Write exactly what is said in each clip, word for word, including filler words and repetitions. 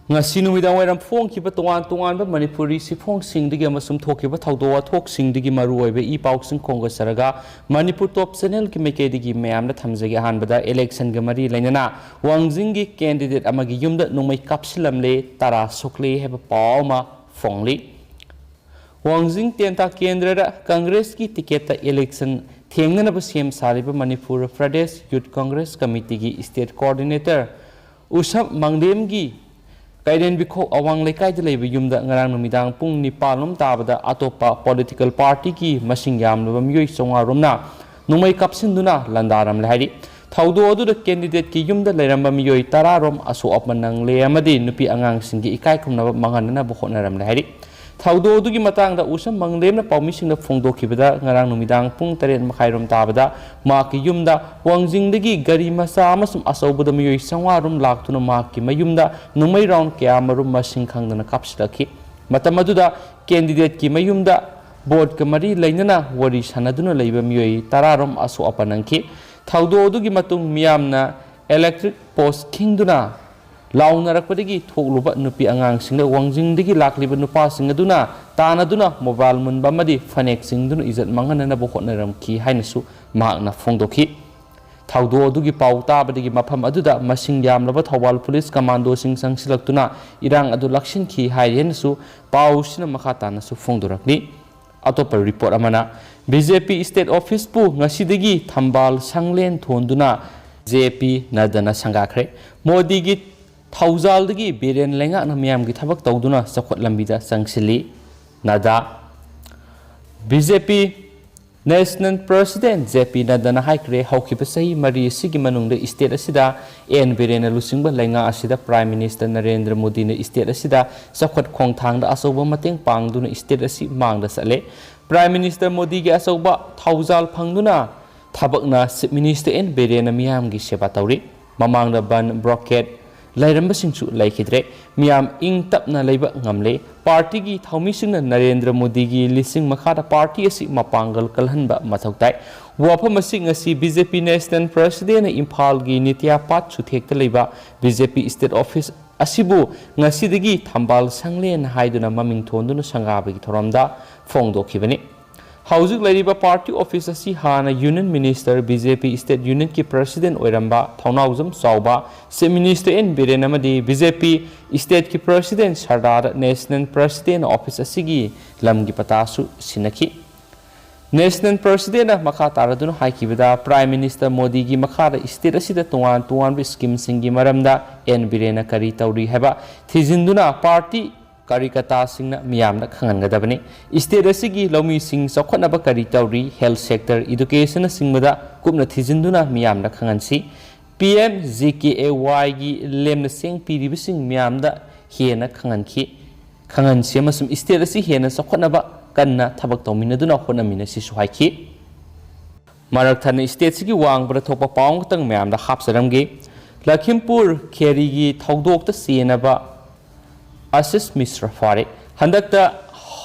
ꯉꯁꯤ ꯅꯨꯃꯤꯗꯥꯡ ꯋꯥꯏꯔꯝ ꯐꯣꯡꯈꯤꯕ ꯇꯣꯉꯥꯟ ꯇꯣꯉꯥꯟꯕ ꯃꯅꯤꯄꯨꯔꯤ ꯁꯤꯐꯣꯡꯁꯤꯡꯗꯒꯤ ꯑꯃꯁꯨꯡ ꯊꯣꯛꯈꯤꯕ ꯊꯧꯗꯣꯛ ꯋꯥꯊꯣꯛꯁꯤꯡꯗꯒꯤ ꯃꯔꯨꯑꯣꯏꯕ ꯏ ꯄꯥꯎꯁꯤꯡ ꯈꯣꯝꯒꯠꯆꯔꯒ, ꯃꯅꯤꯄꯨꯔ ꯇꯣꯞ ꯆꯦꯅꯦꯜꯒꯤ ꯃꯥꯏꯀꯩꯗꯒꯤ ꯃꯌꯥꯝꯗ ꯊꯝꯖꯒꯦ꯫ ꯑꯍꯥꯟꯕꯗ ꯏꯂꯦꯛꯁꯟꯒ ꯃꯔꯤ ꯂꯩꯅꯅ ꯋꯥꯡꯖꯤꯡꯒꯤ ꯀꯦꯟꯗꯤꯗꯦꯠ ꯑꯃꯒꯤ ꯌꯨꯝꯗ ꯅꯣꯡꯃꯩ ꯀꯥꯞꯁꯤꯜꯂꯝꯂꯦ, ꯇꯔꯥ ꯁꯣꯛꯂꯦ ꯍꯥꯏꯕ ꯄꯥꯎ ꯑꯃ ꯐꯣꯡꯂꯤ꯫ ꯋꯥꯡꯖꯤꯡ ꯇꯦꯟꯊꯥ ꯀꯦꯟꯗ꯭ꯔꯗ ꯀꯪꯒ꯭ꯔꯦꯁꯀꯤ ꯇꯤꯀꯦꯠꯇ ꯏꯂꯦꯛꯁꯟ ꯊꯦꯡꯅꯅꯕ ꯁꯦꯝ ꯁꯥꯔꯤꯕ ꯃꯅꯤꯄꯨꯔ ꯄ꯭ꯔꯗꯦꯁ ꯌꯨꯠ ꯀꯪꯒ꯭ꯔꯦꯁ ꯀꯃꯤꯇꯤꯒꯤ ꯁ꯭ꯇꯦꯠ ꯀꯣꯑꯣꯔꯗꯤꯅꯦꯇꯔ ꯎꯁꯝ ꯃꯪꯂꯦꯝꯒꯤ ꯀꯩꯔꯦꯟꯕꯤꯈꯣꯛ ꯑꯋꯥꯡ ꯂꯩꯀꯥꯏꯗ ꯂꯩꯕ ꯌꯨꯝꯗ ꯉꯔꯥꯡ ꯅꯨꯃꯤꯗꯥꯡ ꯄꯨꯡ ꯅꯤꯄꯥꯟ ꯂꯣꯝ ꯇꯥꯕꯗ ꯑꯇꯣꯞꯄ ꯄꯣꯂꯤꯇꯤꯀꯦꯜ ꯄꯥꯔꯇꯤꯒꯤ ꯃꯁꯤꯡ ꯌꯥꯝꯂꯕ ꯃꯤꯑꯣꯏ ꯆꯥꯝꯃꯉꯥ ꯔꯣꯝꯅ ꯅꯣꯡꯃꯩ ꯀꯥꯞꯁꯤꯟꯗꯨꯅ ꯂꯥꯟꯗꯥꯔꯝꯂꯦ ꯍꯥꯏꯔꯤ꯫ ꯊꯧꯗꯣꯛ ꯑꯗꯨꯗ ꯀꯦꯟꯗꯤꯗꯦꯠꯀꯤ ꯌꯨꯝꯗ ꯂꯩꯔꯝꯕ ꯃꯤꯑꯣꯏ ꯇꯔꯥ ꯔꯣꯝ ꯑꯁꯣꯛ ꯑꯄꯟ ꯅꯪꯂꯦ ꯑꯃꯗꯤ ꯅꯨꯄꯤ ꯑꯉꯥꯡꯁꯤꯡꯒꯤ ꯏꯀꯥꯏ ꯈꯨꯝꯅꯕ ꯃꯥꯡꯍꯟꯅꯅꯕ ꯍꯣꯠꯅꯔꯝꯂꯦ ꯍꯥꯏꯔꯤ꯫ ꯊꯧꯗꯣꯛ ꯑꯗꯨꯒꯤ ꯃꯇꯥꯡꯗ ꯎꯁꯝ ꯃꯪꯂꯦꯝꯅ ꯄꯥꯎꯃꯤꯁꯤꯡꯗ ꯐꯣꯡꯗꯣꯛꯈꯤꯕꯗ, ꯉꯔꯥꯡ ꯅꯨꯃꯤꯗꯥꯡ ꯄꯨꯡ ꯇꯔꯦꯠ ꯃꯈꯥꯏ ꯔꯣꯝ ꯇꯥꯕꯗ ꯃꯍꯥꯛꯀꯤ ꯌꯨꯝꯗ ꯋꯥꯡꯖꯤꯡꯗꯒꯤ ꯒꯥꯔꯤ ꯃꯆꯥ ꯑꯃꯁꯨꯡ ꯑꯆꯧꯕꯗ ꯃꯤꯑꯣꯏ ꯆꯥꯝꯃꯉꯥ ꯔꯣꯝ ꯂꯥꯛꯇꯨꯅ ꯃꯍꯥꯛꯀꯤ ꯃꯌꯨꯝꯗ ꯅꯣꯡꯃꯩ ꯔꯥꯎꯟ ꯀꯌꯥ ꯑꯃꯔꯣꯝ ꯃꯁꯤꯡ ꯈꯪꯗꯅ ꯀꯥꯞꯁꯤꯜꯂꯛꯈꯤ꯫ ꯃꯇꯝ ꯑꯗꯨꯗ ꯀꯦꯟꯗꯤꯗꯦꯠꯀꯤ ꯃꯌꯨꯝꯗ ꯚꯣꯠꯀ ꯃꯔꯤ ꯂꯩꯅꯅ ꯋꯥꯔꯤ ꯁꯥꯟꯅꯗꯨꯅ ꯂꯩꯕ ꯃꯤꯑꯣꯏ ꯇꯔꯥ ꯔꯣꯝ ꯑꯁꯣꯛ ꯑꯄꯟ ꯅꯪꯈꯤ꯫ ꯊꯧꯗꯣꯛ ꯑꯗꯨꯒꯤ ꯃꯇꯨꯡ ꯃꯤꯌꯥꯝꯅ ꯏꯂꯦꯛꯇ꯭ꯔꯤꯛ ꯄꯣꯁ ꯈꯤꯡꯗꯨꯅ ꯂꯥꯎꯅꯔꯛꯄꯗꯒꯤ ꯊꯣꯛꯂꯨꯕ ꯅꯨꯄꯤ ꯑꯉꯥꯡꯁꯤꯡꯗ ꯋꯥꯡꯖꯤꯡꯗꯒꯤ ꯂꯥꯛꯂꯤꯕ ꯅꯨꯄꯥꯁꯤꯡ ꯑꯗꯨꯅ ꯇꯥꯟꯅꯗꯨꯅ ꯃꯣꯕꯥꯏꯜ ꯃꯨꯟꯕ ꯑꯃꯗꯤ ꯐꯅꯦꯛ ꯆꯤꯡꯗꯨꯅ ꯏꯖꯠ ꯃꯥꯡꯍꯟꯅꯅꯕ ꯍꯣꯠꯅꯔꯝꯈꯤ ꯍꯥꯏꯅꯁꯨ ꯃꯍꯥꯛꯅ ꯐꯣꯡꯗꯣꯛꯈꯤ꯫ ꯊꯧꯗꯣꯛ ꯑꯗꯨꯒꯤ ꯄꯥꯎ ꯇꯥꯕꯗꯒꯤ ꯃꯐꯝ ꯑꯗꯨꯗ ꯃꯁꯤꯡ ꯌꯥꯝꯂꯕ ꯊꯧꯕꯥꯜ ꯄꯨꯂꯤꯁ ꯀꯃꯥꯟꯗꯣꯁꯤꯡ ꯆꯪꯁꯤꯜꯂꯛꯇꯨꯅ ꯏꯔꯥꯡ ꯑꯗꯨ ꯂꯥꯛꯁꯤꯟꯈꯤ ꯍꯥꯏꯔꯤ ꯍꯥꯏꯅꯁꯨ ꯄꯥꯎꯁꯤꯅ ꯃꯈꯥ ꯇꯥꯅꯁꯨ ꯐꯣꯡꯗꯣꯔꯛꯂꯤ꯫ ꯑꯇꯣꯞꯄ ꯔꯤꯄꯣꯔꯠ ꯑꯃꯅ, ꯕꯤ ꯖꯦ ꯄꯤ ꯁ꯭ꯇꯦꯠ ꯑꯣꯐꯤꯁꯄꯨ ꯉꯁꯤꯗꯒꯤ ꯊꯝꯕꯥꯜ ꯁꯪꯂꯦꯟ ꯊꯣꯟꯗꯨꯅ ꯖꯦ ꯄꯤ ꯅꯗ꯭ꯗꯥꯅ ꯁꯪꯒꯥꯈ꯭ꯔꯦ꯫ ꯃꯣꯗꯤꯒꯤ ꯊꯧꯖꯥꯜꯗꯒꯤ ꯕꯤꯔꯦꯟ ꯂꯩꯉꯥꯛꯅ ꯃꯤꯌꯥꯝꯒꯤ ꯊꯕꯛ ꯇꯧꯗꯨꯅ ꯆꯥꯎꯈꯠ ꯂꯝꯕꯤꯗ ꯆꯪꯁꯤꯜꯂꯤ꯫ ꯅꯗ꯭ꯗꯥ꯫ ꯕꯤ ꯖꯦ ꯄꯤ ꯅꯦꯁꯅꯦꯜ ꯄ꯭ꯔꯁꯤꯗꯦꯟꯠ ꯖꯦ ꯄꯤ ꯅꯗ꯭ꯗꯥꯅ ꯍꯥꯏꯈ꯭ꯔꯦ, ꯍꯧꯈꯤꯕ ꯆꯍꯤ ꯃꯔꯤ ꯑꯁꯤꯒꯤ ꯃꯅꯨꯡꯗ ꯁ꯭ꯇꯦꯠ ꯑꯁꯤꯗ ꯑꯦꯟ ꯕꯤꯔꯦꯟꯅ ꯂꯨꯆꯤꯡꯕ ꯂꯩꯉꯥꯛ ꯑꯁꯤꯗ ꯄ꯭ꯔꯥꯏꯝ ꯃꯤꯅꯤꯁꯇꯔ ꯅꯔꯦꯟꯗ꯭ꯔ ꯃꯣꯗꯤꯅ ꯁ꯭ꯇꯦꯠ ꯑꯁꯤꯗ ꯆꯥꯎꯈꯠ ꯈꯣꯡꯊꯥꯡꯗ ꯑꯆꯧꯕ ꯃꯇꯦꯡ ꯄꯥꯡꯗꯨꯅ ꯁ꯭ꯇꯦꯠ ꯑꯁꯤ ꯃꯥꯡꯗ ꯆꯠꯂꯦ꯫ ꯄ꯭ꯔꯥꯏꯝ ꯃꯤꯅꯤꯁꯇꯔ ꯃꯣꯗꯤꯒꯤ ꯑꯆꯧꯕ ꯊꯧꯖꯥꯜ ꯐꯪꯗꯨꯅ ꯊꯕꯛꯅ ꯆꯤꯐ ꯃꯤꯅꯤꯁꯇꯔ ꯑꯦꯟ ꯕꯤꯔꯦꯟꯅ ꯃꯤꯌꯥꯝꯒꯤ ꯁꯦꯕꯥ ꯇꯧꯔꯤ꯫ ꯃꯃꯥꯡꯗ ꯕꯟ, ꯕ꯭ꯂꯣꯀꯦꯠ, ꯂꯩꯔꯝꯕꯁꯤꯡꯁꯨ ꯂꯩꯈꯤꯗ꯭ꯔꯦ꯫ ꯃꯤꯌꯥꯝ ꯏꯪ ꯇꯞꯅ ꯂꯩꯕ ꯉꯝꯂꯦ꯫ ꯄꯥꯔꯇꯤꯒꯤ ꯊꯧꯃꯤꯁꯤꯡꯅ ꯅꯔꯦꯟꯗ꯭ꯔ ꯃꯣꯗꯤꯒꯤ ꯂꯤꯁꯤꯡ ꯃꯈꯥꯗ ꯄꯥꯔꯇꯤ ꯑꯁꯤ ꯃꯄꯥꯡꯒꯜ ꯀꯜꯍꯟꯕ ꯃꯊꯧ ꯇꯥꯏ꯫ ꯋꯥꯐꯝ ꯑꯁꯤ ꯉꯁꯤ ꯕꯤ ꯖꯦ ꯄꯤ ꯅꯦꯁꯅꯦꯜ ꯄ꯭ꯔꯁꯤꯗꯦꯟꯅ ꯏꯝꯐꯥꯜꯒꯤ ꯅꯤꯇ꯭ꯌꯥ ꯄꯥꯠ ꯆꯨꯊꯦꯛꯇ ꯂꯩꯕ ꯕꯤ ꯖꯦ ꯄꯤ ꯁ꯭ꯇꯦꯠ ꯑꯣꯐꯤꯁ ꯑꯁꯤꯕꯨ ꯉꯁꯤꯗꯒꯤ ꯊꯝꯕꯥꯜ ꯁꯪꯂꯦꯟ ꯍꯥꯏꯗꯨꯅ ꯃꯃꯤꯡ ꯊꯣꯟꯗꯨꯅ ꯁꯪꯒꯥꯕꯒꯤ ꯊꯧꯔꯝꯗ ꯐꯣꯡꯗꯣꯛꯈꯤꯕꯅꯤ꯫ ꯍꯧꯖꯤꯛ ꯂꯩꯔꯤꯕ ꯄꯥꯔꯇꯤ ꯑꯣꯐꯤꯁ ꯑꯁꯤ ꯍꯥꯟꯅ ꯌꯨꯅꯤꯌꯟ ꯃꯤꯅꯤꯁꯇꯔ, ꯕꯤ ꯖꯦ ꯄꯤ ꯁ꯭ꯇꯦꯠ ꯌꯨꯅꯤꯠꯀꯤ ꯄ꯭ꯔꯁꯤꯗꯦꯟ ꯑꯣꯏꯔꯝꯕ ꯊꯧꯅꯥꯎꯖꯝ ꯆꯥꯎꯕ, ꯆꯤꯐ ꯃꯤꯅꯤꯁꯇꯔ ꯑꯦꯟ ꯕꯤꯔꯦꯟ ꯑꯃꯗꯤ ꯕꯤ ꯖꯦ ꯄꯤ ꯁ꯭ꯇꯦꯠꯀꯤ ꯄ꯭ꯔꯁꯤꯗꯦꯟ ꯁꯔꯗꯥꯔꯗ ꯅꯦꯁꯅꯦꯜ ꯄ꯭ꯔꯁꯤꯗꯦꯟ ꯑꯣꯐꯤꯁ ꯑꯁꯤꯒꯤ ꯂꯝꯒꯤ ꯄꯇꯥꯁꯨ ꯁꯤꯟꯅꯈꯤ꯫ ꯅꯦꯁꯅꯦꯜ ꯄ꯭ꯔꯁꯤꯗꯦꯟꯅ ꯃꯈꯥ ꯇꯥꯔꯗꯨꯅ ꯍꯥꯏꯈꯤꯕꯗ, ꯄ꯭ꯔꯥꯏꯝ ꯃꯤꯅꯤꯁꯇꯔ ꯃꯣꯗꯤꯒꯤ ꯃꯈꯥꯗ ꯁ꯭ꯇꯦꯠ ꯑꯁꯤꯗ ꯇꯣꯉꯥꯟ ꯇꯣꯉꯥꯟꯕ ꯁ꯭ꯀꯤꯝꯁꯤꯡꯒꯤ ꯃꯔꯝꯗ ꯑꯦꯟ ꯕꯤꯔꯦꯟꯅ ꯀꯔꯤ ꯇꯧꯔꯤ ꯍꯥꯏꯕ ꯊꯤꯖꯤꯟꯗꯨꯅ ꯄꯥꯔꯇꯤ ꯀꯥꯔꯤꯀꯇꯥꯁꯤꯡꯅ ꯃꯤꯌꯥꯝꯗ ꯈꯪꯍꯟꯒꯗꯕꯅꯤ꯫ ꯁ꯭ꯇꯦꯠ ꯑꯁꯤꯒꯤ ꯂꯧꯃꯤꯁꯤꯡ ꯆꯥꯎꯈꯠꯅꯕ ꯀꯔꯤ ꯇꯧꯔꯤ, ꯍꯦꯜꯊ ꯁꯦꯛꯇꯔ, ꯏꯗꯨꯀꯦꯁꯟꯅꯆꯤꯡꯕꯗ ꯀꯨꯞꯅ ꯊꯤꯖꯤꯟꯗꯨꯅ ꯃꯤꯌꯥꯝꯗ ꯈꯪꯍꯟꯁꯤ꯫ P M G K A ꯋꯥꯏꯒꯤ ꯂꯦꯝꯅ ꯆꯦꯡ ꯄꯤꯔꯤꯕꯁꯤꯡ ꯃꯤꯌꯥꯝꯗ ꯍꯦꯟꯅ ꯈꯪꯍꯟꯈꯤ, ꯈꯪꯍꯟꯁꯤ ꯑꯃꯁꯨꯡ ꯁ꯭ꯇꯦꯠ ꯑꯁꯤ ꯍꯦꯟꯅ ꯆꯥꯎꯈꯠꯅꯕ ꯀꯟꯅ ꯊꯕꯛ ꯇꯧꯃꯤꯟꯅꯗꯨꯅ ꯍꯣꯠꯅꯃꯤꯟꯅꯁꯤꯁꯨ ꯍꯥꯏꯈꯤ꯫ ꯃꯔꯛ ꯊꯠꯅ ꯁ꯭ꯇꯦꯠꯁꯤꯒꯤ ꯋꯥꯡꯕꯗ ꯊꯣꯛꯄ ꯄꯥꯎ ꯑꯃꯈꯛꯇꯪ ꯃꯌꯥꯝꯗ ꯍꯥꯞꯆꯔꯝꯒꯦ꯫ ꯂꯈꯤꯝꯄꯨꯔ ꯈꯦꯔꯤꯒꯤ ꯊꯧꯗꯣꯛꯇ ꯆꯦꯟꯅꯕ ꯑꯁꯤꯁ ꯃꯤꯁ꯭ꯔ ꯐꯥꯔꯦ꯫ ꯍꯟꯗꯛꯇ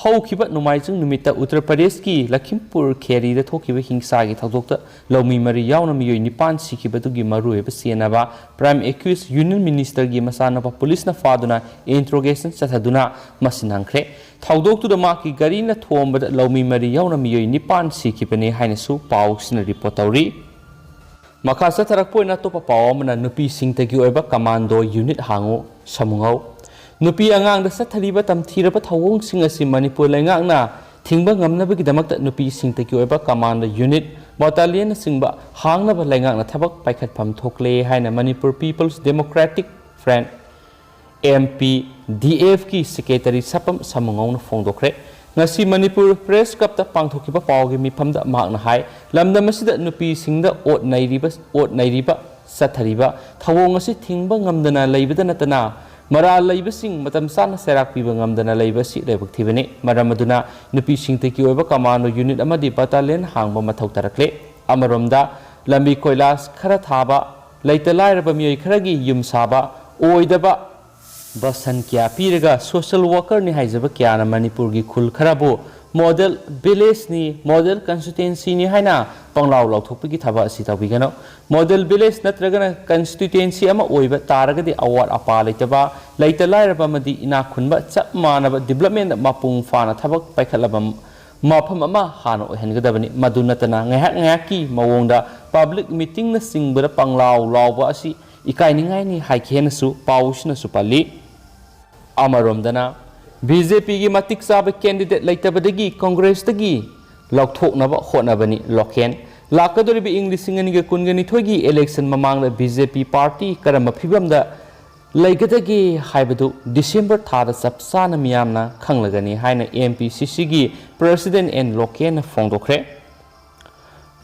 ꯍꯧꯈꯤꯕ ꯅꯣꯡꯃꯥꯏꯖꯤꯡ ꯅꯨꯃꯤꯠꯇ ꯎꯠꯇꯔ ꯄ꯭ꯔꯗꯦꯁꯀꯤ ꯂꯈꯤꯝꯄꯨꯔ ꯈꯦꯔꯤꯗ ꯊꯣꯛꯈꯤꯕ ꯍꯤꯡꯁꯥꯒꯤ ꯊꯧꯗꯣꯛꯇ ꯂꯧꯃꯤ ꯃꯔꯤ ꯌꯥꯎꯅ ꯃꯤꯑꯣꯏ ꯅꯤꯄꯥꯟ ꯁꯤꯈꯤꯕꯗꯨꯒꯤ ꯃꯔꯨꯑꯣꯏꯕ ꯆꯦꯟꯅꯕ ꯄ꯭ꯔꯥꯏꯝ ꯑꯦꯀ꯭ꯌꯨꯁ ꯌꯨꯅꯤꯌꯟ ꯃꯤꯅꯤꯁꯇꯔꯒꯤ ꯃꯆꯥꯅꯨꯄꯥ ꯄꯨꯂꯤꯁꯅ ꯐꯥꯗꯨꯅ ꯏꯟꯇ꯭ꯔꯣꯒꯦꯁꯟ ꯆꯠꯊꯗꯨꯅ ꯃꯁꯤ ꯅꯪꯈ꯭ꯔꯦ꯫ ꯊꯧꯗꯣꯛꯇꯨꯗ ꯃꯍꯥꯛꯀꯤ ꯒꯥꯔꯤꯅ ꯊꯣꯝꯕꯗ ꯂꯧꯃꯤ ꯃꯔꯤ ꯌꯥꯎꯅ ꯃꯤꯑꯣꯏ ꯅꯤꯄꯥꯟ ꯁꯤꯈꯤꯕꯅꯤ ꯍꯥꯏꯅꯁꯨ ꯄꯥꯎꯁꯤꯅ ꯔꯤꯄꯣꯔꯠ ꯇꯧꯔꯤ꯫ ꯃꯈꯥ ꯆꯠꯊꯔꯛꯄ ꯑꯣꯏꯅ ꯑꯇꯣꯞꯄ ꯄꯥꯎ ꯑꯃꯅ ꯅꯨꯄꯤꯁꯤꯡꯇꯒꯤ ꯑꯣꯏꯕ ꯀꯃꯥꯟꯗꯣ ꯌꯨꯅꯤꯠ ꯍꯥꯡꯉꯨ ꯁꯃꯨꯍꯧ꯫ ꯅꯨꯄꯤ ꯑꯉꯥꯡꯗ ꯆꯠꯊꯔꯤꯕ ꯇꯝꯊꯤꯔꯕ ꯊꯧꯑꯣꯡꯁꯤꯡ ꯑꯁꯤ ꯃꯅꯤꯄꯨꯔ ꯂꯩꯉꯥꯛꯅ ꯊꯤꯡꯕ ꯉꯝꯅꯕꯒꯤꯗꯃꯛꯇ ꯅꯨꯄꯤꯁꯤꯡꯇꯒꯤ ꯑꯣꯏꯕ ꯀꯃꯥꯟꯗꯣ ꯌꯨꯅꯤꯠ, ꯕꯥꯇꯥꯂꯤꯌꯟꯅꯆꯤꯡꯕ ꯍꯥꯡꯅꯕ ꯂꯩꯉꯥꯛꯅ ꯊꯕꯛ ꯄꯥꯏꯈꯠꯐꯝ ꯊꯣꯛꯂꯦ ꯍꯥꯏꯅ Manipur peoples democratic front, M P D ꯑꯦꯐꯀꯤ ꯁꯦꯀ꯭ꯔꯦꯇꯔꯤ ꯁꯥꯄꯝ ꯁꯃꯨꯉꯧꯅ ꯐꯣꯡꯗꯣꯛꯈ꯭ꯔꯦ꯫ ꯉꯁꯤ ꯃꯅꯤꯄꯨꯔ ꯄ꯭ꯔꯦꯁ ꯀ꯭ꯂꯕꯇ ꯄꯥꯡꯊꯣꯛꯈꯤꯕ ꯄꯥꯎꯒꯤ ꯃꯤꯐꯝꯗ ꯃꯍꯥꯛꯅ ꯍꯥꯏ, ꯂꯝꯗꯝ ꯑꯁꯤꯗ ꯅꯨꯄꯤꯁꯤꯡꯗ ꯑꯣꯠ ꯅꯩꯔꯤꯕ, ꯑꯣꯠ ꯅꯩꯔꯤꯕ ꯆꯠꯊꯔꯤꯕ ꯊꯧꯑꯣꯡ ꯑꯁꯤ ꯊꯤꯡꯕ ꯉꯝꯗꯅ ꯂꯩꯕꯗ ꯅꯠꯇꯅ, ꯃꯔꯥꯜ ꯂꯩꯕꯁꯤꯡ ꯃꯇꯝ ꯆꯥꯅ ꯆꯩꯔꯥꯛ ꯄꯤꯕ ꯉꯝꯗꯅ ꯂꯩꯕ ꯑꯁꯤ ꯂꯥꯏꯕꯛ ꯊꯤꯕꯅꯤ꯫ ꯃꯔꯝ ꯑꯗꯨꯅ ꯅꯨꯄꯤꯁꯤꯡꯇꯒꯤ ꯑꯣꯏꯕ ꯀꯃꯥꯟꯗꯣ ꯌꯨꯅꯤꯠ ꯑꯃꯗꯤ ꯕꯥꯇꯥꯂꯤꯌꯟ ꯍꯥꯡꯕ ꯃꯊꯧ ꯇꯥꯔꯛꯂꯦ꯫ ꯑꯃꯔꯣꯝꯗ, ꯂꯝꯕꯤ ꯀꯣꯏꯂꯥꯁ ꯈꯔ ꯊꯥꯕ, ꯂꯩꯇ ꯂꯥꯏꯔꯕ ꯃꯤꯑꯣꯏ ꯈꯔꯒꯤ ꯌꯨꯝ ꯁꯥꯕ, ꯑꯣꯏꯗꯕ ꯕꯁꯟ ꯀꯌꯥ ꯄꯤꯔꯒ social workerꯅꯤ ꯍꯥꯏꯖꯕ ꯀꯌꯥꯅ ꯃꯅꯤꯄꯨꯔꯒꯤ ꯈꯨꯜ ꯈꯔꯕꯨ model villageꯅꯤ, model constituencyꯅꯤ ꯍꯥꯏꯅ ꯄꯪꯂꯥꯎ ꯂꯥꯎꯊꯣꯛꯄꯒꯤ ꯊꯕꯛ ꯑꯁꯤ ꯇꯧꯕꯤꯒꯅꯨ꯫ Model village ꯅꯠꯇ꯭ꯔꯒꯅ constituency ꯑꯃ ꯑꯣꯏꯕ ꯇꯥꯔꯒꯗꯤ ꯑꯋꯥꯠ ꯑꯄꯥ ꯂꯩꯇꯕ, ꯂꯩꯇ ꯂꯥꯏꯔꯕ ꯑꯃꯗꯤ ꯏꯅꯥꯛ ꯈꯨꯟꯕ ꯆꯞ ꯃꯥꯟꯅꯕ developmentꯗ ꯃꯄꯨꯡ ꯐꯥꯅ ꯊꯕꯛ ꯄꯥꯏꯈꯠꯂꯕ ꯃꯐꯝ ꯑꯃ ꯍꯥꯟꯅ ꯑꯣꯏꯍꯟꯒꯗꯕꯅꯤ꯫ ꯃꯗꯨ ꯅꯠꯇꯅ ꯉꯥꯏꯍꯥꯛ ꯉꯥꯏꯍꯥꯛꯀꯤ ꯃꯑꯣꯡꯗ public meetingꯅꯆꯤꯡꯕꯗ ꯄꯪꯂꯥꯎ ꯂꯥꯎꯕ ꯑꯁꯤ ꯏꯀꯥꯏꯅꯤꯡꯉꯥꯏꯅꯤ ꯍꯥꯏꯈꯤ ꯍꯥꯏꯅꯁꯨ ꯄꯥꯎꯁꯤꯅꯁꯨ ꯄꯜꯂꯤ꯫ ꯑꯃꯔꯣꯝꯗꯅ BJPꯒꯤ ꯃꯇꯤꯛ ꯆꯥꯕ candidate ꯂꯩꯇꯕꯗꯒꯤ Congressꯇꯒꯤ ꯂꯧꯊꯣꯛꯅꯕ ꯍꯣꯠꯅꯕꯅꯤ ꯂꯣꯀꯦꯟ꯫ ꯂꯥꯛꯀꯗꯧꯔꯤꯕ ꯏꯪ ꯂꯤꯁꯤꯡ ꯑꯅꯤꯒ ꯀꯨꯟꯒ ꯅꯤꯊꯣꯏꯒꯤ election ꯃꯃꯥꯡꯗ BJP party ꯀꯔꯝꯕ ꯐꯤꯕꯝꯗ ꯂꯩꯒꯗꯒꯦ ꯍꯥꯏꯕꯗꯨ December ꯊꯥꯗ ꯆꯞ ꯆꯥꯅ ꯃꯤꯌꯥꯝꯅ ꯈꯪꯂꯒꯅꯤ ꯍꯥꯏꯅ MPCCꯒꯤ President ꯑꯦꯟ ꯂꯣꯀꯦꯟꯅ ꯐꯣꯡꯗꯣꯛꯈ꯭ꯔꯦ꯫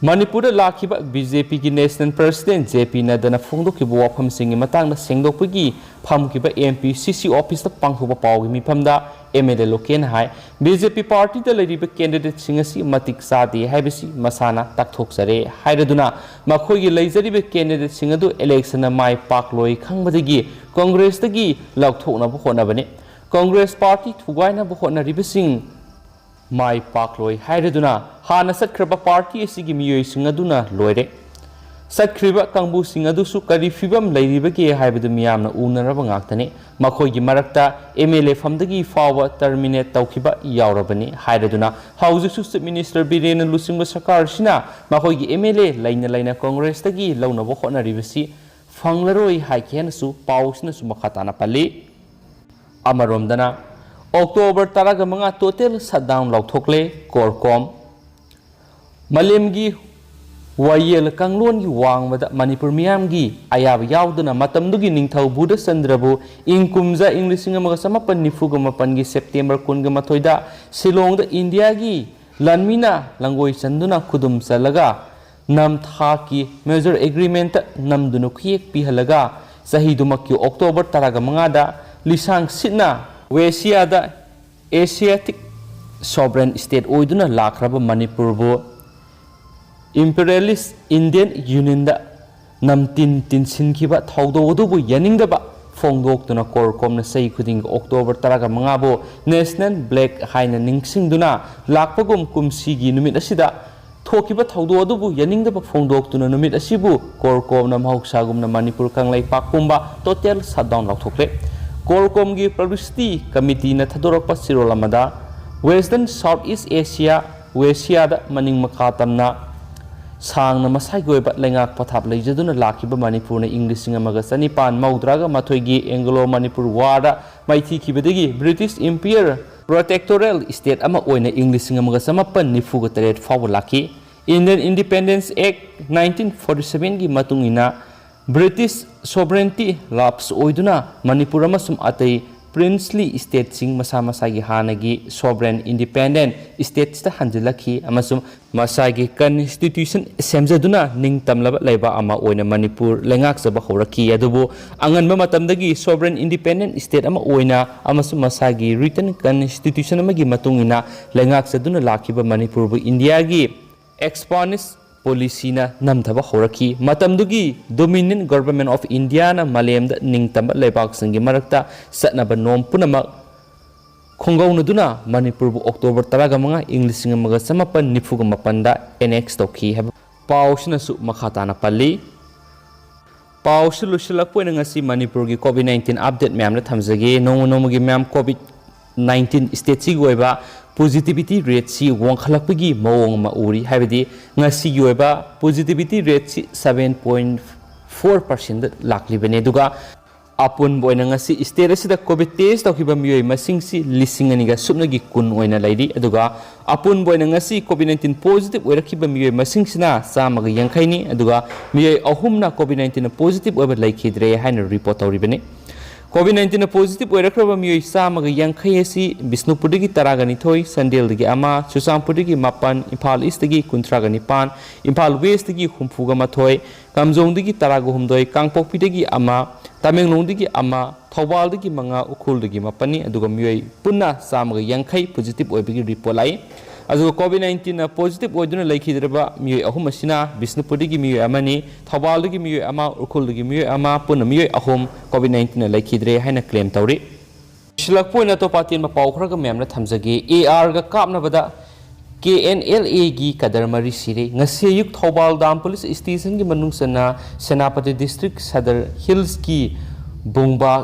ꯃꯅꯤꯄꯨꯔꯗ ꯂꯥꯛꯈꯤꯕ BJPꯒꯤ National President JP ꯅꯗ꯭ꯗꯥꯅ ꯐꯣꯡꯗꯣꯛꯈꯤꯕ ꯋꯥꯐꯝꯁꯤꯡꯒꯤ ꯃꯇꯥꯡꯗ ꯁꯦꯡꯗꯣꯛꯄꯒꯤ ꯐꯝꯈꯤꯕ MPCC officeꯇ ꯄꯥꯡꯊꯣꯛꯄ ꯄꯥꯎꯒꯤ ꯃꯤꯐꯝꯗ MLA ꯂꯣꯀꯦꯟꯅ ꯍꯥꯏ, BJP partyꯗ ꯂꯩꯔꯤꯕ candidateꯁꯤꯡ ꯑꯁꯤ ꯃꯇꯤꯛ ꯆꯥꯗꯦ ꯍꯥꯏꯕꯁꯤ ꯃꯁꯥꯅ ꯇꯥꯛꯊꯣꯛꯆꯔꯦ ꯍꯥꯏꯔꯗꯨꯅ ꯃꯈꯣꯏꯒꯤ ꯂꯩꯖꯔꯤꯕ candidateꯁꯤꯡ ꯑꯗꯨ electionꯅ ꯃꯥꯏ ꯄꯥꯛꯂꯣꯏ ꯈꯪꯕꯗꯒꯤ Congressꯇꯒꯤ ꯂꯧꯊꯣꯛꯅꯕ ꯍꯣꯠꯅꯕꯅꯤ꯫ Congress party ꯊꯨꯒꯥꯏꯅꯕ ꯍꯣꯠꯅꯔꯤꯕꯁꯤꯡ ꯃꯥꯏ ꯄꯥꯛꯂꯣꯏ ꯍꯥꯏꯔꯗꯨꯅ ꯍꯥꯟꯅ ꯆꯠꯈ꯭ꯔꯕ party ꯑꯁꯤꯒꯤ ꯃꯤꯑꯣꯏꯁꯤꯡ ꯑꯗꯨꯅ ꯂꯣꯏꯔꯦ꯫ ꯆꯠꯈ꯭ꯔꯤꯕ ꯀꯥꯡꯕꯨꯁꯤꯡ ꯑꯗꯨꯁꯨ ꯀꯔꯤ ꯐꯤꯕꯝ ꯂꯩꯔꯤꯕꯒꯦ ꯍꯥꯏꯕꯗꯨ ꯃꯤꯌꯥꯝꯅ ꯎꯅꯔꯕ ꯉꯥꯛꯇꯅꯤ꯫ ꯃꯈꯣꯏꯒꯤ ꯃꯔꯛꯇ MLA ꯐꯝꯗꯒꯤ ꯐꯥꯎꯕ terminate ꯇꯧꯈꯤꯕ ꯌꯥꯎꯔꯕꯅꯤ ꯍꯥꯏꯔꯗꯨꯅ ꯍꯧꯖꯤꯛꯁꯨ Chief Minister ꯕꯤꯔꯦꯟꯅ ꯂꯨꯆꯤꯡꯕ ꯁꯔꯀꯥꯔꯁꯤꯅ ꯃꯈꯣꯏꯒꯤ MLA ꯂꯩꯅ ꯂꯩꯅ Congressꯇꯒꯤ ꯂꯧꯅꯕ ꯍꯣꯠꯅꯔꯤꯕꯁꯤ ꯐꯪꯂꯔꯣꯏ ꯍꯥꯏꯈꯤ ꯍꯥꯏꯅꯁꯨ ꯄꯥꯎꯁꯤꯅꯁꯨ ꯃꯈꯥ ꯇꯥꯅ ꯄꯜꯂꯤ꯫ ꯑꯃꯔꯣꯝꯗꯅ, October ꯇꯔꯥꯒ ꯃꯉꯥ total shutdown ꯂꯥꯎꯊꯣꯛꯂꯦ ꯀꯣꯔꯀꯣꯝ꯫ ꯃꯥꯂꯦꯝꯒꯤ ꯋꯥꯌꯦꯜ ꯀꯥꯡꯂꯣꯟꯒꯤ ꯋꯥꯡꯃꯗ ꯃꯅꯤꯄꯨꯔ ꯃꯤꯌꯥꯝꯒꯤ ꯑꯌꯥꯕ ꯌꯥꯎꯗꯅ ꯃꯇꯝꯗꯨꯒꯤ ꯅꯤꯡꯊꯧ ꯕꯨꯙꯆꯟꯗ꯭ꯔꯕꯨ ꯏꯪ ꯀꯨꯝꯖꯥ ꯏꯪ ꯂꯤꯁꯤꯡ ꯑꯃꯒ ꯆꯃꯥꯄꯟ ꯅꯤꯐꯨꯒ ꯃꯥꯄꯟꯒꯤ September ꯀꯨꯟꯒ ꯃꯥꯊꯣꯏꯗ ꯁꯤꯂꯣꯡꯗ ꯏꯟꯗꯤꯌꯥꯒꯤ ꯂꯥꯟꯃꯤꯅ ꯂꯥꯡꯒꯣꯏ ꯆꯟꯗꯨꯅ ꯈꯨꯗꯨꯝ ꯆꯜꯂꯒ ꯅꯝꯊꯥꯛꯀꯤ merger agreementꯇ ꯅꯝꯗꯨꯅ ꯈꯨꯌꯦꯛ ꯄꯤꯍꯜꯂꯒ ꯆꯍꯤꯗꯨꯃꯛꯀꯤ October ꯇꯔꯥꯒ ꯃꯉꯥꯗ ꯂꯤꯁꯥꯡ ꯁꯤꯠꯅ ꯋꯦꯁꯤꯌꯥꯗ Asiatic sovereign state ꯑꯣꯏꯗꯨꯅ ꯂꯥꯛꯈ꯭ꯔꯕ ꯃꯅꯤꯄꯨꯔꯕꯨ imperialist Indian Unionꯗ ꯅꯝꯇꯤꯟ ꯇꯤꯟꯁꯤꯟꯈꯤꯕ ꯊꯧꯗꯣꯛ ꯑꯗꯨꯕꯨ ꯌꯥꯅꯤꯡꯗꯕ ꯐꯣꯡꯗꯣꯛꯇꯨꯅ ꯀꯣꯔꯀꯣꯝꯅ ꯆꯍꯤ ꯈꯨꯗꯤꯡꯒꯤ ꯑꯣꯛꯇꯣꯕꯔ ꯇꯔꯥꯒ ꯃꯉꯥꯕꯨ National Black ꯍꯥꯏꯅ ꯅꯤꯡꯁꯤꯡꯗꯨꯅ ꯂꯥꯛꯄꯒꯨꯝ ꯀꯨꯝꯁꯤꯒꯤ ꯅꯨꯃꯤꯠ ꯑꯁꯤꯗ ꯊꯣꯛꯈꯤꯕ ꯊꯧꯗꯣꯛ ꯑꯗꯨꯕꯨ ꯌꯥꯅꯤꯡꯗꯕ ꯐꯣꯡꯗꯣꯛꯇꯨꯅ ꯅꯨꯃꯤꯠ ꯑꯁꯤꯕꯨ ꯀꯣꯔꯀꯣꯝꯅ ꯃꯍꯧꯁꯥꯒꯨꯝꯅ ꯃꯅꯤꯄꯨꯔ ꯀꯪꯂꯩꯄꯥꯛ ꯄꯨꯝꯕ total shutdown ꯂꯥꯎꯊꯣꯛꯂꯦ꯫ ꯀꯣꯔꯀꯣꯝꯒꯤ publicity committeeꯅ ꯊꯥꯗꯣꯔꯛꯄ ꯆꯦꯔꯣꯜ ꯑꯃꯗ Western South East Asia, ꯋꯦꯁꯤꯌꯥꯗ ꯃꯅꯤꯡ ꯃꯈꯥ ꯇꯝꯅ ꯁꯥꯡꯅ ꯃꯁꯥꯒꯤ ꯑꯣꯏꯕ ꯂꯩꯉꯥꯛ ꯄꯊꯥꯞ ꯂꯩꯖꯗꯨꯅ ꯂꯥꯛꯈꯤꯕ ꯃꯅꯤꯄꯨꯔꯅ ꯏꯪ ꯂꯤꯁꯤꯡ ꯑꯃꯒ ꯆꯅꯤꯄꯥꯟ ꯃꯧꯗ꯭ꯔꯥꯒ ꯃꯥꯊꯣꯏꯒꯤ Anglo Manipur Warꯗ ꯃꯥꯏꯊꯤꯈꯤꯕꯗꯒꯤ British Empire protectoral state ꯑꯃ ꯑꯣꯏꯅ ꯏꯪ ꯂꯤꯁꯤꯡ ꯑꯃꯒ ꯆꯃꯥꯄꯟ ꯅꯤꯐꯨꯒ ꯇꯔꯦꯠ ꯐꯥꯎꯕ ꯂꯥꯛꯈꯤ꯫ Indian Independence Act nineteen forty sevenꯒꯤ ꯃꯇꯨꯡ ꯏꯟꯅ British sovereignty lapse ꯑꯣꯏꯗꯨꯅ ꯃꯅꯤꯄꯨꯔ ꯑꯃꯁꯨꯡ ꯑꯇꯩ princely stateꯁꯤꯡ ꯃꯁꯥ ꯃꯁꯥꯒꯤ ꯍꯥꯟꯅꯒꯤ sovereign independent statesꯇ ꯍꯟꯖꯤꯜꯂꯛꯈꯤ ꯑꯃꯁꯨꯡ ꯃꯁꯥꯒꯤ constitution ꯁꯦꯝꯖꯗꯨꯅ ꯅꯤꯡꯇꯝꯂꯕ ꯂꯩꯕꯥꯛ ꯑꯃ ꯑꯣꯏꯅ ꯃꯅꯤꯄꯨꯔ ꯂꯩꯉꯥꯛꯆꯕ ꯍꯧꯔꯛꯈꯤ꯫ ꯑꯗꯨꯕꯨ ꯑꯉꯟꯕ ꯃꯇꯝꯗꯒꯤ sovereign independent state ꯑꯃ ꯑꯣꯏꯅ ꯑꯃꯁꯨꯡ ꯃꯁꯥꯒꯤ written constitution ꯑꯃꯒꯤ ꯃꯇꯨꯡ ꯏꯟꯅ ꯂꯩꯉꯥꯛꯆꯗꯨꯅ ꯂꯥꯛꯈꯤꯕ ꯃꯅꯤꯄꯨꯔꯕꯨ ꯏꯟꯗꯤꯌꯥꯒꯤ expansionist policyꯅ ꯅꯝꯊꯕ ꯍꯧꯔꯛꯈꯤ꯫ ꯃꯇꯝꯗꯨꯒꯤ Dominion Government of Indiaꯅ ꯃꯥꯂꯦꯝꯗ ꯅꯤꯡꯇꯝꯕ ꯂꯩꯕꯥꯛꯁꯤꯡꯒꯤ ꯃꯔꯛꯇ ꯆꯠꯅꯕ ꯅꯣꯝ ꯄꯨꯝꯅꯃꯛ ꯈꯣꯡꯒꯧꯅꯗꯨꯅ ꯃꯅꯤꯄꯨꯔꯕꯨ ꯑꯣꯛꯇꯣꯕꯔ ꯇꯔꯥꯒ ꯃꯉꯥ, ꯏꯪ ꯂꯤꯁꯤꯡ ꯑꯃꯒ ꯆꯃꯥꯄꯟ ꯅꯤꯐꯨꯒ ꯃꯥꯄꯟꯗ annex ꯇꯧꯈꯤ ꯍꯥꯏꯕ ꯄꯥꯎꯁꯤꯅꯁꯨ ꯃꯈꯥ ꯇꯥꯅ ꯄꯜꯂꯤ꯫ ꯄꯥꯎꯁꯤ ꯂꯣꯏꯁꯤꯜꯂꯛꯄ ꯑꯣꯏꯅ ꯉꯁꯤ ꯃꯅꯤꯄꯨꯔꯒꯤ COVID nineteen update ꯃꯌꯥꯝꯗ ꯊꯝꯖꯒꯦ꯫ ꯅꯣꯡꯃ ꯅꯣꯡꯃꯒꯤ ꯃꯌꯥꯝ COVID nineteen stateꯁꯤꯒꯤ ꯑꯣꯏꯕ positivity rateꯁꯤ ꯋꯥꯡꯈꯠꯂꯛꯄꯒꯤ ꯃꯑꯣꯡ ꯑꯃ ꯎꯔꯤ, ꯍꯥꯏꯕꯗꯤ ꯉꯁꯤꯒꯤ ꯑꯣꯏꯕ positivity rateꯁꯤ seven point four percentꯗ ꯂꯥꯛꯂꯤꯕꯅꯤ꯫ ꯑꯗꯨꯒ ꯑꯄꯨꯟꯕ ꯑꯣꯏꯅ ꯉꯁꯤ state ꯑꯁꯤꯗ COVID test ꯇꯧꯈꯤꯕ ꯃꯤꯑꯣꯏ ꯃꯁꯤꯡꯁꯤ ꯂꯤꯁꯤꯡ ꯑꯅꯤꯒ ꯁꯨꯞꯅꯒꯤ ꯀꯨꯟ ꯑꯣꯏꯅ ꯂꯩꯔꯤ꯫ ꯑꯗꯨꯒ ꯑꯄꯨꯟꯕ ꯑꯣꯏꯅ ꯉꯁꯤ COVID nineteen positive ꯑꯣꯏꯔꯛꯈꯤꯕ ꯃꯤꯑꯣꯏ ꯃꯁꯤꯡꯁꯤꯅ ꯆꯥꯝꯃꯒ ꯌꯥꯡꯈꯩꯅꯤ꯫ ꯑꯗꯨꯒ ꯃꯤꯑꯣꯏ ꯑꯍꯨꯝꯅ COVID nineteen positive ꯑꯣꯏꯕ ꯂꯩꯈꯤꯗ꯭ꯔꯦ ꯍꯥꯏꯅ report ꯇꯧꯔꯤꯕꯅꯤ꯫ COVID nineteen positive ꯑꯣꯏꯔꯛꯈ꯭ꯔꯕ ꯃꯤꯑꯣꯏ ꯆꯥꯝꯃꯒ ꯌꯥꯡꯈꯩ ꯑꯁꯤ ꯕꯤꯁꯅꯨꯄꯨꯔꯗꯒꯤ ꯇꯔꯥꯒ ꯅꯤꯊꯣꯏ, ꯆꯥꯟꯗꯦꯜꯗꯒꯤ ꯑꯃ, ꯆꯨꯔꯆꯥꯟꯄꯨꯔꯗꯒꯤ ꯃꯥꯄꯟ, ꯏꯝꯐꯥꯜ Eastꯇꯒꯤ ꯀꯨꯟꯊ꯭ꯔꯥꯒ ꯅꯤꯄꯥꯟ, ꯏꯝꯐꯥꯜ Westꯇꯒꯤ ꯍꯨꯝꯐꯨꯒ ꯃꯥꯊꯣꯏ, ꯀꯥꯝꯖꯣꯡꯗꯒꯤ ꯇꯔꯥꯒ ꯍꯨꯝꯗꯣꯏ, ꯀꯥꯡꯄꯣꯛꯄꯤꯗꯒꯤ ꯑꯃ, ꯇꯃꯦꯡꯂꯣꯡꯗꯒꯤ ꯑꯃ, ꯊꯧꯕꯥꯜꯗꯒꯤ ꯃꯉꯥ, ꯎꯈ꯭ꯔꯨꯜꯗꯒꯤ ꯃꯥꯄꯟꯅꯤ꯫ ꯑꯗꯨꯒ ꯃꯤꯑꯣꯏ ꯄꯨꯟꯅ ꯆꯥꯝꯃꯒ ꯌꯥꯡꯈꯩ positive ꯑꯣꯏꯕꯒꯤ report ꯂꯥꯛꯏ꯫ ꯑꯗꯨꯒ ꯀꯣꯚꯤꯗ ꯅꯥꯏꯟꯇꯤꯟꯅ ꯄꯣꯖꯤꯇꯤꯚ ꯑꯣꯏꯗꯨꯅ ꯂꯩꯈꯤꯗ꯭ꯔꯕ ꯃꯤꯑꯣꯏ ꯑꯍꯨꯝ ꯑꯁꯤꯅ ꯕꯤꯁꯅꯨꯄꯨꯔꯗꯒꯤ ꯃꯤꯑꯣꯏ ꯑꯃꯅꯤ, ꯊꯧꯕꯥꯜꯗꯒꯤ ꯃꯤꯑꯣꯏ ꯑꯃ, ꯎꯈ꯭ꯔꯨꯜꯗꯒꯤ ꯃꯤꯑꯣꯏ ꯑꯃ, ꯄꯨꯟꯅ ꯃꯤꯑꯣꯏ ꯑꯍꯨꯝ ꯀꯣꯚꯤꯗ ꯅꯥꯏꯟꯇꯤꯟꯅ ꯂꯩꯈꯤꯗ꯭ꯔꯦ ꯍꯥꯏꯅ ꯀ꯭ꯂꯦꯝ ꯇꯧꯔꯤ꯫ ꯂꯣꯏꯁꯤꯜꯂꯛꯄ ꯑꯣꯏꯅ ꯑꯇꯣꯞꯄ ꯑꯇꯦꯟꯕ ꯄꯥꯎ ꯈꯔꯒ ꯃꯌꯥꯝꯅ ꯊꯝꯖꯒꯦ꯫ ꯑꯦ ꯑꯥꯔꯒ ꯀꯥꯞꯅꯕꯗ ꯀꯦ ꯑꯦꯟ ꯑꯦꯜ ꯑꯦꯒꯤ ꯀꯗꯔ ꯃꯔꯤ ꯁꯤꯔꯦ꯫ ꯉꯁꯤ ꯑꯌꯨꯛ ꯊꯧꯕꯥꯜ ꯗꯥꯝ ꯄꯨꯂꯤꯁ ꯁ꯭ꯇꯦꯁꯟꯒꯤ ꯃꯅꯨꯡ ꯆꯟꯅ ꯁꯦꯅꯥꯄꯇꯤ ꯗꯤꯁꯇ꯭ꯔꯤꯛ ꯁꯗꯔ ꯍꯤꯜꯁꯀꯤ ꯕꯨꯡꯕꯥ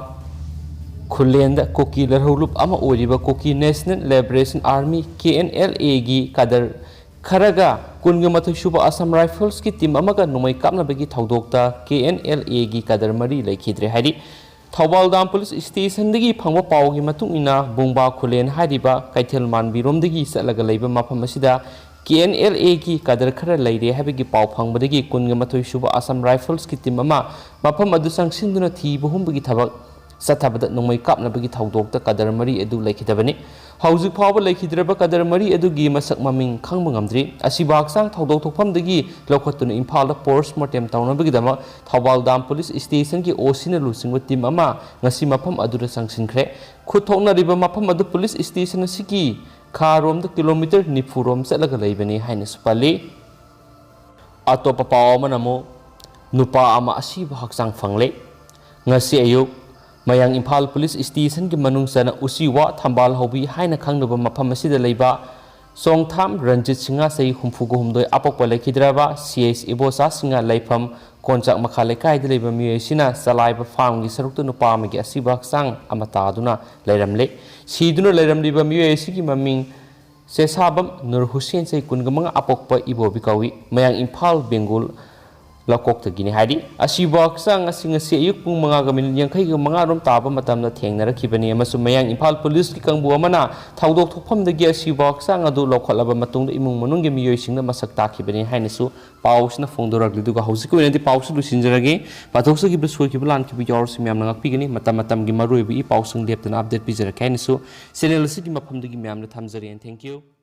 ꯈꯨꯂꯦꯟꯗ ꯀꯨꯀꯤ ꯂꯥꯜꯍꯧꯂꯨꯞ ꯑꯃ ꯑꯣꯏꯔꯤꯕ Kuki national liberation army, K N L ꯑꯦꯒꯤ ꯀꯗꯔ ꯈꯔꯒ ꯀꯨꯟꯒ ꯃꯥꯊꯣꯏ ꯁꯨꯕ ꯑꯁꯥꯝ ꯔꯥꯏꯐꯜꯁꯀꯤ ꯇꯤꯝ ꯑꯃꯒ ꯅꯣꯡꯃꯩ ꯀꯥꯞꯅꯕꯒꯤ ꯊꯧꯗꯣꯛꯇ ꯀꯦ ꯑꯦꯟ ꯑꯦꯜ ꯑꯦꯒꯤ ꯀꯗꯔ ꯃꯔꯤ ꯂꯩꯈꯤꯗ꯭ꯔꯦ ꯍꯥꯏꯔꯤ꯫ ꯊꯧꯕꯥꯜ ꯗꯥꯝ ꯄꯨꯂꯤꯁ ꯁ꯭ꯇꯦꯁꯟꯗꯒꯤ ꯐꯪꯕ ꯄꯥꯎꯒꯤ ꯃꯇꯨꯡ ꯏꯟꯅ, ꯕꯨꯡꯕꯥ ꯈꯨꯂꯦꯟ ꯍꯥꯏꯔꯤꯕ ꯀꯩꯊꯦꯜ ꯃꯥꯟꯕꯤꯔꯣꯝꯗꯒꯤ ꯆꯠꯂꯒ ꯂꯩꯕ ꯃꯐꯝ ꯑꯁꯤꯗ ꯀꯦ ꯑꯦꯟ ꯑꯦꯜ ꯑꯦꯒꯤ ꯀꯗꯔ ꯈꯔ ꯂꯩꯔꯦ ꯍꯥꯏꯕꯒꯤ ꯄꯥꯎ ꯐꯪꯕꯗꯒꯤ ꯀꯨꯟꯒ ꯃꯥꯊꯣꯏ ꯁꯨꯕ ꯑꯁꯥꯝ ꯔꯥꯏꯐꯜꯁꯀꯤ ꯇꯤꯝ ꯑꯃ ꯃꯐꯝ ꯑꯗꯨ ꯆꯪꯁꯤꯟꯗꯨꯅ ꯊꯤꯕ ꯍꯨꯝꯕꯒꯤ ꯊꯕꯛ ꯆꯠꯊꯕꯗ ꯅꯣꯡꯃꯩ ꯀꯥꯞꯅꯕꯒꯤ ꯊꯧꯗꯣꯛꯇ ꯀꯗꯔ ꯃꯔꯤ ꯑꯗꯨ ꯂꯩꯈꯤꯗꯕꯅꯤ꯫ ꯍꯧꯖꯤꯛ ꯐꯥꯎꯕ ꯂꯩꯈꯤꯗ꯭ꯔꯕ ꯀꯗꯔ ꯃꯔꯤ ꯑꯗꯨꯒꯤ ꯃꯁꯛ ꯃꯃꯤꯡ ꯈꯪꯕ ꯉꯝꯗ꯭ꯔꯤ꯫ ꯑꯁꯤꯕ ꯍꯛꯆꯥꯡ ꯊꯧꯗꯣꯛ ꯊꯣꯛꯐꯝꯗꯒꯤ ꯂꯧꯈꯠꯇꯨꯅ ꯏꯝꯐꯥꯜꯗ ꯄꯣꯁꯃꯣꯔꯇꯦꯝ ꯇꯧꯅꯕꯒꯤꯗꯃꯛ ꯊꯧꯕꯥꯜ ꯗꯥꯝ ꯄꯨꯂꯤꯁ ꯁ꯭ꯇꯦꯁꯟꯒꯤ ꯑꯣ ꯁꯤꯅ ꯂꯨꯆꯤꯡꯕ ꯇꯤꯝ ꯑꯃ ꯉꯁꯤ ꯃꯐꯝ ꯑꯗꯨꯗ ꯆꯪꯁꯤꯟꯈ꯭ꯔꯦ꯫ ꯈꯨꯠ ꯊꯣꯛꯅꯔꯤꯕ ꯃꯐꯝ ꯑꯗꯨ ꯄꯨꯂꯤꯁ ꯁ꯭ꯇꯦꯁꯟ ꯑꯁꯤꯒꯤ ꯈꯥꯔꯣꯝꯗ ꯀꯤꯂꯣꯃꯤꯇꯔ ꯅꯤꯐꯨ ꯔꯣꯝ ꯆꯠꯂꯒ ꯂꯩꯕꯅꯤ ꯍꯥꯏꯅꯁꯨ ꯄꯜꯂꯤ꯫ ꯑꯇꯣꯞꯄ ꯄꯥꯎ ꯑꯃꯅ ꯑꯃꯨꯛ ꯅꯨꯄꯥ ꯑꯃ ꯑꯁꯤꯕ ꯍꯛꯆꯥꯡ ꯐꯪꯂꯦ꯫ ꯉꯁꯤ ꯑꯌꯨꯛ ꯃꯌꯥꯡ ꯏꯝꯐꯥꯜ ꯄꯨꯂꯤꯁ ꯁ꯭ꯇꯦꯁꯟꯒꯤ ꯃꯅꯨꯡ ꯆꯟꯅ ꯎꯆꯤꯋꯥ ꯊꯝꯕꯥꯜ ꯍꯧꯕꯤ ꯍꯥꯏꯅ ꯈꯪꯅꯕ ꯃꯐꯝ ꯑꯁꯤꯗ ꯂꯩꯕ ꯆꯣꯡꯊꯥꯝ ꯔꯟꯖꯤꯠ ꯁꯤꯡꯍ, ꯆꯍꯤ ꯍꯨꯝꯐꯨꯒ ꯍꯨꯝꯗꯣꯏ, ꯑꯄꯣꯛꯄ ꯂꯩꯈꯤꯗ꯭ꯔꯕ ꯁꯤ ꯑꯩꯆ ꯏꯕꯣꯆꯥ ꯁꯤꯡꯍ, ꯂꯩꯐꯝ ꯀꯣꯟꯆꯥꯛ ꯃꯈꯥ ꯂꯩꯀꯥꯏꯗ ꯂꯩꯕ ꯃꯤꯑꯣꯏ ꯑꯁꯤꯅ ꯆꯂꯥꯏꯕ ꯐꯥꯝꯒꯤ ꯁꯔꯨꯛꯇ ꯅꯨꯄꯥ ꯑꯃꯒꯤ ꯑꯁꯤꯕ ꯍꯛꯆꯥꯡ ꯑꯃ ꯇꯥꯗꯨꯅ ꯂꯩꯔꯝꯂꯦ꯫ ꯁꯤꯗꯨꯅ ꯂꯩꯔꯝꯂꯤꯕ ꯃꯤꯑꯣꯏ ꯑꯁꯤꯒꯤ ꯃꯃꯤꯡ ꯆꯦꯁꯥꯕꯝ ꯅꯨꯔ ꯍꯨꯁꯦꯟ, ꯆꯍꯤ ꯀꯨꯟꯒ ꯃꯉꯥ, ꯑꯄꯣꯛꯄ ꯏꯕꯣꯕꯤ ꯀꯧꯏ꯫ ꯃꯌꯥꯡ ꯏꯝꯐꯥꯜ ꯕꯦꯡꯒꯣꯜ ꯂꯧꯀꯣꯛꯇꯒꯤꯅꯤ ꯍꯥꯏꯔꯤ꯫ ꯑꯁꯤꯕ ꯍꯛꯆꯥꯡ ꯑꯁꯤ ꯉꯁꯤ ꯑꯌꯨꯛ ꯄꯨꯡ ꯃꯉꯥꯒ ꯃꯤꯅꯤꯠ ꯌꯥꯡꯈꯩꯒ ꯃꯉꯥ ꯔꯣꯝ ꯇꯥꯕ ꯃꯇꯝꯗ ꯊꯦꯡꯅꯔꯛꯈꯤꯕꯅꯤ ꯑꯃꯁꯨꯡ ꯃꯌꯥꯡ ꯏꯝꯐꯥꯜ ꯄꯨꯂꯤꯁꯀꯤ ꯀꯥꯡꯕꯨ ꯑꯃꯅ ꯊꯧꯗꯣꯛ ꯊꯣꯛꯐꯝꯗꯒꯤ ꯑꯁꯤꯕ ꯍꯛꯆꯥꯡ ꯑꯗꯨ ꯂꯧꯈꯠꯂꯕ ꯃꯇꯨꯡꯗ ꯏꯃꯨꯡ ꯃꯅꯨꯡꯒꯤ ꯃꯤꯑꯣꯏꯁꯤꯡꯅ ꯃꯁꯛ ꯇꯥꯛꯈꯤꯕꯅꯤ ꯍꯥꯏꯅꯁꯨ ꯄꯥꯎꯁꯤꯅ ꯐꯣꯡꯗꯣꯔꯛꯂꯤ꯫ ꯑꯗꯨꯒ ꯍꯧꯖꯤꯛꯀꯤ ꯑꯣꯏꯅꯗꯤ ꯄꯥꯎꯁꯤ ꯂꯣꯏꯁꯤꯟꯖꯔꯒꯦ꯫ ꯄꯥꯊꯣꯛꯆꯈꯤꯕ, ꯁꯣꯏꯈꯤꯕ, ꯂꯥꯟꯈꯤꯕ ꯌꯥꯎꯔꯁꯨ ꯃꯌꯥꯝꯅ ꯉꯥꯛꯄꯤꯒꯅꯤ꯫ ꯃꯇꯝ ꯃꯇꯝꯒꯤ ꯃꯔꯨꯑꯣꯏꯕ ꯏ ꯄꯥꯎꯁꯤꯡ ꯂꯦꯞꯇꯅ ꯑꯞꯗꯦꯠ ꯄꯤꯖꯔꯛꯀꯦ ꯍꯥꯏꯅꯁꯨ ꯆꯦꯅꯦꯜ ꯑꯁꯤꯒꯤ ꯃꯐꯝꯗꯒꯤ ꯃꯌꯥꯝꯗ ꯊꯝꯖꯔꯤ꯫ And thank you꯫